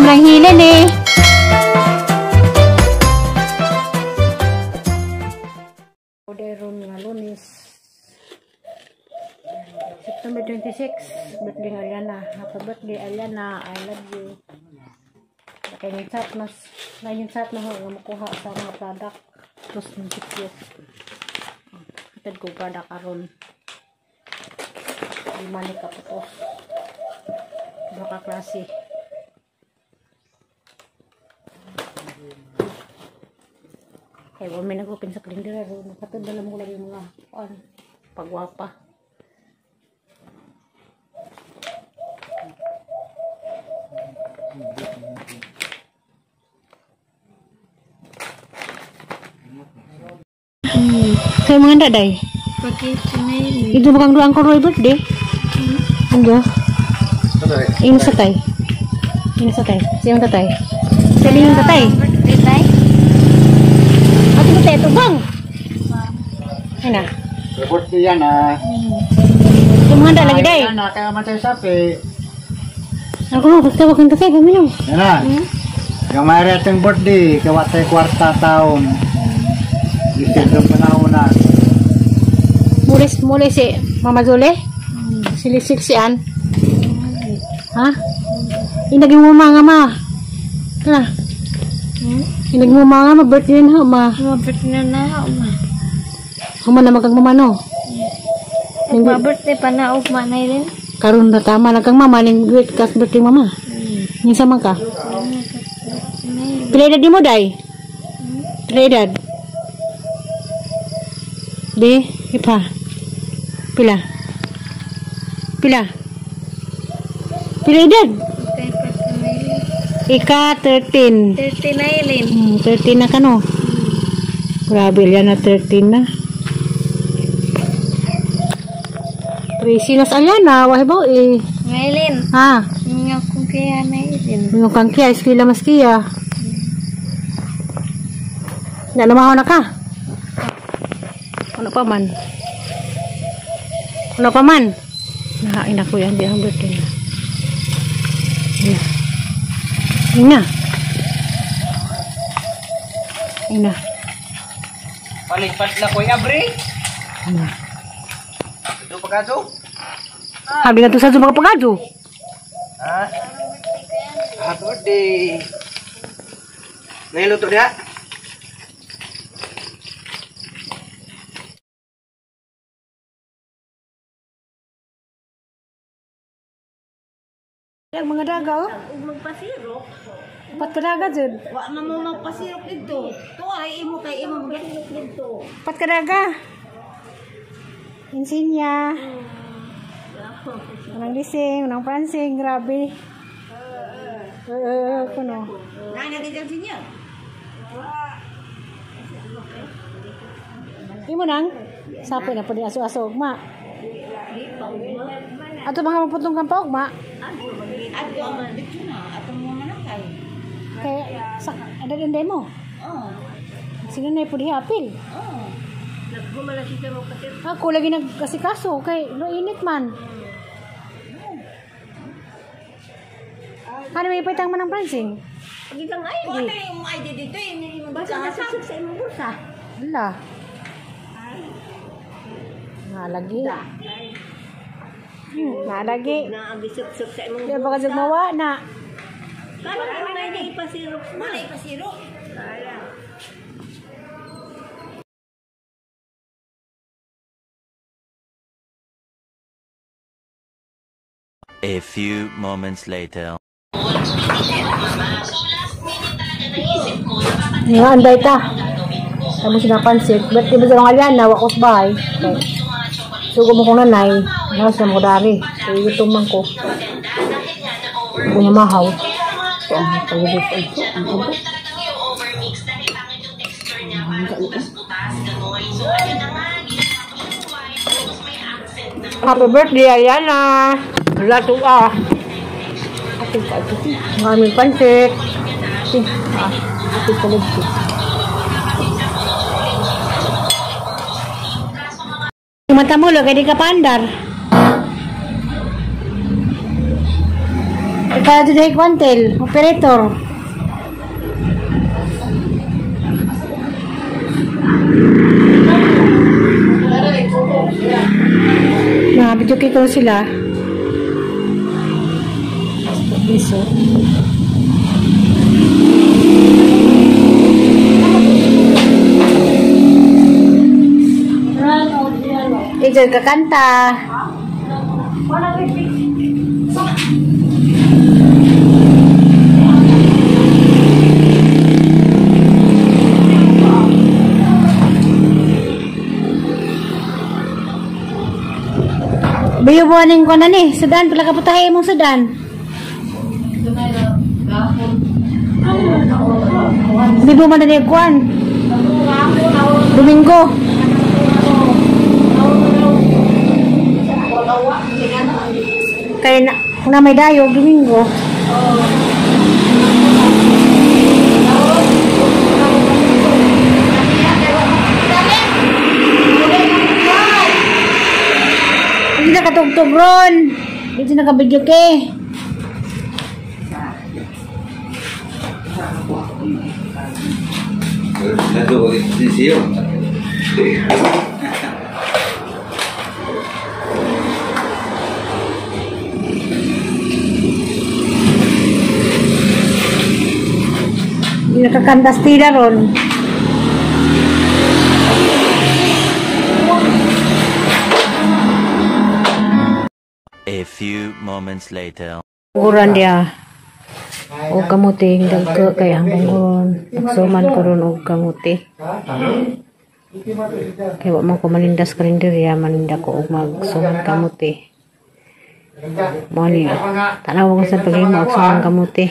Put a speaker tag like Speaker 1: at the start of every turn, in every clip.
Speaker 1: man ang hilin eh. Orderon nga Lunes. September 26, birthday ng Aliana. Happy birthday, Aliana. I love you. Kaya yung chat mas, na yung chat na ho, nga makuha sa mga product. Tapos ng cute. Hatid ko product aron. Lima ni kaputos. Baka klase. Kaya wala may nag-open sa kalendar. Nakatod na lang mo lang yung mga pagwapa. Kaya mga daday? Ito bakang duang ko roy birthday? Ano? Ino sa tay? Ino sa tay? Siyang tatay? Sino yung tatay? Ate mo tayo bang? Ay na.
Speaker 2: Birthday yan ah.
Speaker 1: Yung mga lagi day.
Speaker 2: Yan na, kaya matay sapi.
Speaker 1: Ako mo, basta wag kang tatay, paminaw.
Speaker 2: Yan na. Yung may rating birthday, kawatay kwarta taon. Lisod ng panahon na.
Speaker 1: Muli si Mama Zule? Silisik si Ann? Ha? Inagin mo mga ma. Tara. Inagin mo mga ma, birthday na ma.
Speaker 3: Ma-birthday na ma.
Speaker 1: Human na magkang mama no?
Speaker 3: Ma-birthday pa na ugma na rin.
Speaker 1: Karon na tama na kang mama, ning great kas birthday mama. Minsa man ka? Pila edad di mo, day? Pila edad? Di? Ipa? Pila? Pila? Pila edad? Ika 13.
Speaker 3: 13 na ilin.
Speaker 1: 13 na ka no? Grabe, yan na 13 na. Tracy nas Aliana, wahi ba eh?
Speaker 3: Ngailin.
Speaker 1: Ha?
Speaker 3: Nga kung kaya na ilin.
Speaker 1: Yung kang kiya, iskila mas kiya. Na namahaw na ka? Ano pa man? Ano pa man? Nahain ako yan, di ang birthday na. Ina. Ina. Ina.
Speaker 4: Palipat na ko'y abre.
Speaker 1: Ina.
Speaker 4: Ito pagkaso?
Speaker 1: Habi na to sa mga pagado.
Speaker 4: Ha? Happy birthday. Ngayon luto niya?
Speaker 1: Ang mga daga oh.
Speaker 3: Magpasirok.
Speaker 1: Pat ka daga jud.
Speaker 3: Wa man mo magpasirok dito. To ay imo kay imo magpasirok dito.
Speaker 1: Pat ka daga. Insinya. Unang lising, unang pransing, grabe. Kuno.
Speaker 3: Nana ka dyan sinya.
Speaker 1: Imo nang sapoy na pud aso-aso ugma. Ato mga maputong kang paugma.
Speaker 3: Ato ang dito na, ato mo manakay.
Speaker 1: Kaya sa ada din mo.
Speaker 3: Oh.
Speaker 1: Sino na pud apil?
Speaker 3: Oh. Nagkumala siya mo kasi.
Speaker 1: Ako lagi nagkasikaso kay no init man. Ano may ipitang man ang pransing?
Speaker 3: Pagitang ay, wala yung ID dito, yung basa na sa imong bulsa.
Speaker 1: Hala. Nalagi. Nalagi.
Speaker 3: Na ang gisuk-suk sa imong
Speaker 1: Di ba ka mawa na?
Speaker 3: Kala ko may na ipasirok na. Wala ipasirok.
Speaker 5: A few moments later.
Speaker 1: Nga, anday ta. Tapos sila pansit. Ba't di ba sa mga Aliana, wakos bahay? Okay. Sugo mo kong nanay. Nasa mo dari. Kaya gutom man ko. Kunya mahaw. So, ang pagigit ito. Ang abo. Happy birthday, Aliana! Lato ah! Ang aming pansit. Ating kalagsi. Mata mo, lagay di ka pandar. Naka dito kwantel, operator. Mga video ko sila. Biso. Ijol kakanta. Bayo buwanin ko na ni. Sudan, pala kaputahe mong sudan. Bibo man na ni kuan. Domingo. Kaya na, kung na may dayo, Domingo. Hindi nakatugtog ron. Hindi nakabidyo ke. Hindi nakakantas tila ron.
Speaker 5: A few moments later.
Speaker 1: Guran dia. O kamuti dagko kay ang guron. Suman ko ron og kamuti. Kay wa man ko malindas karon diri, maninda ko og magsuman kamuti. Mo ni tanaw ko sa paghimo og suman kamuti.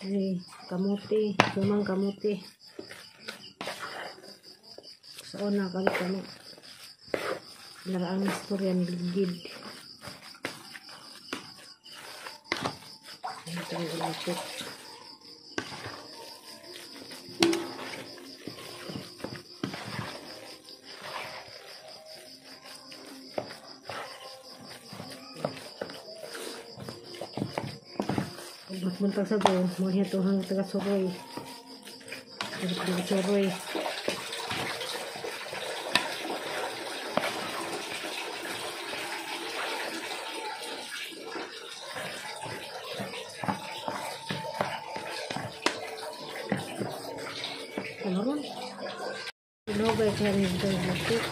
Speaker 1: Ay, kamote, sumang kamote. Sa una kami kamo. Naraang istorya ni Ligid. Ito ang ulapit. Magbuntag sa go, mga hituhang taga-suroy. Taga-suroy. Ano ron? Ilogay kaya nito yung lapit.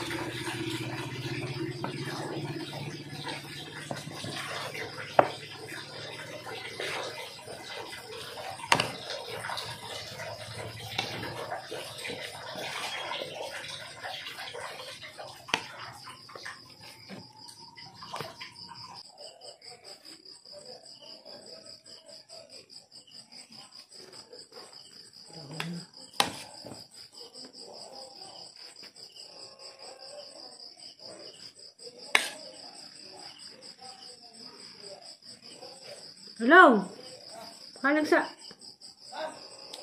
Speaker 1: Hello? Galing sa...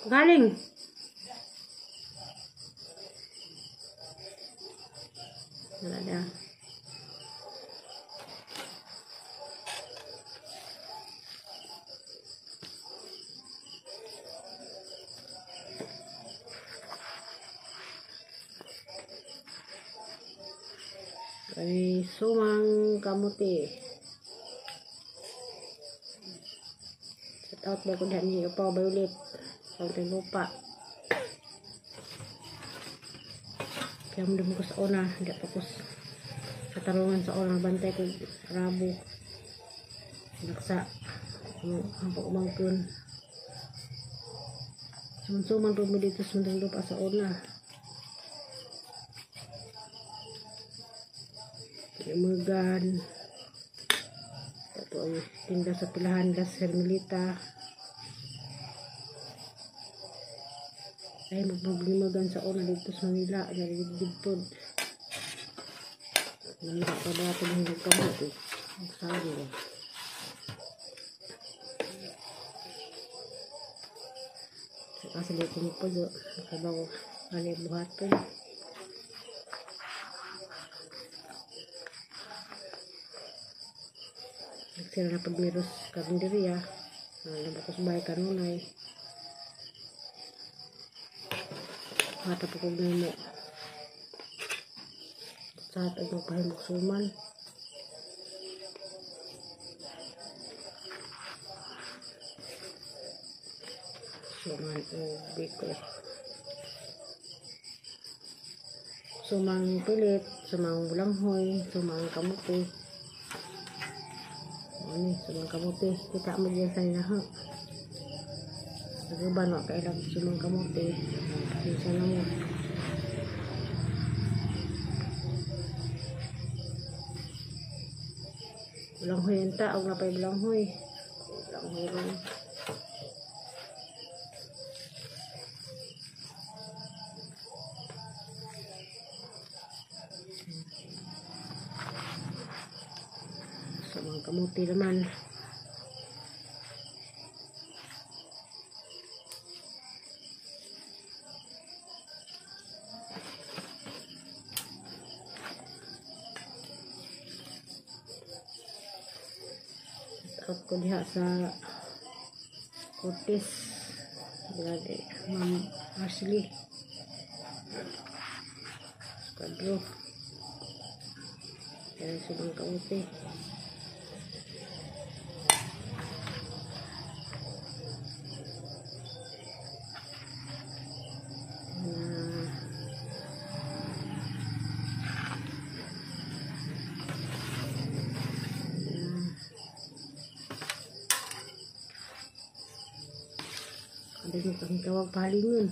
Speaker 1: Galing. Wala na. Ay, sumang kamuti. Out ba ko dyan ni Upaw Violet sa lupa. Kaya mo ko sa una, hindi pa ko sa tarungan sa una, bantay ko rabo. Naksa ang pagumangkon. Suman-suman po mo dito sa lupa sa una. Imugan. Ito ang tinda sa pilahan, Las Hermelita. Ay, magmaglimagan sa una dito sa Manila. Naligid po. Manila pa ba ito ng nagkamot eh. Ang sabi eh. Kasi dito mo po do. Nakabaw. Ano yung buhaton. Nagsira na pagmiros karinderya. Nabukos bahay kanunay. Mata po kong nimo. Sa at magpahimok suman. Suman o biko. Sumang pilit, sumang bulanghoy, sumang kamuti. Ano, sumang kamuti. Kita mo diyan sa nila ha. Nag-uban wa kailang sumang kamuti. Pasensya na mo. Bulanghoy ang taog na pa'y bulanghoy. Bulanghoy ron. Sumang kamuti naman. Out ko diha sa Cortez. Grabe, Ma'am Ashley. Squadro. Kaya subang kaunti. Hindi mo kami tawag pahalingon.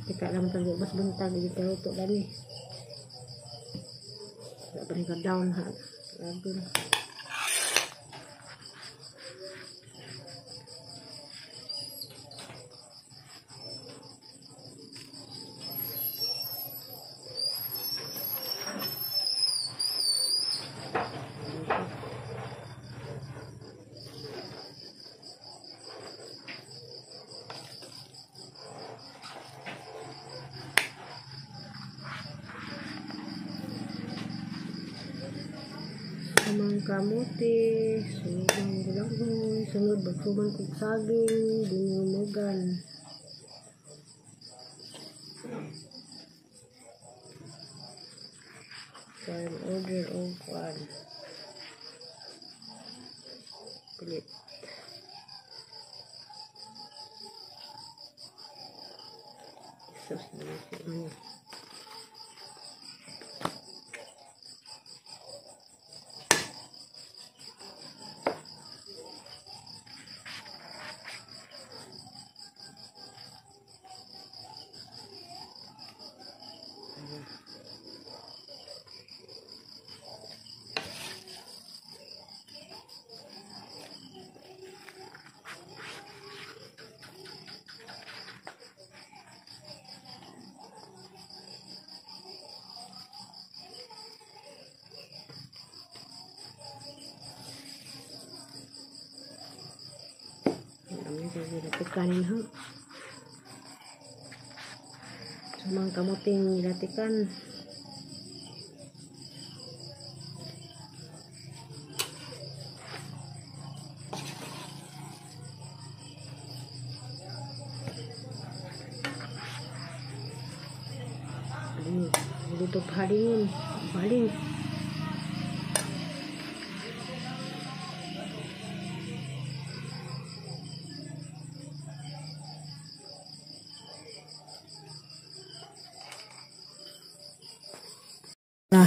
Speaker 1: Kita Para matag bas buntag di kaluto dani. Wala pa rin ka down ha. Grabe na. Sumang kamote, sunod ang gulanghoy, sunod bagsuman kog saging, dinumugan. One order og one. Pilit. Jesus, ano. Gilatikan ha. Sumang kamuting gilatikan. Dito palingon, paling. Nah,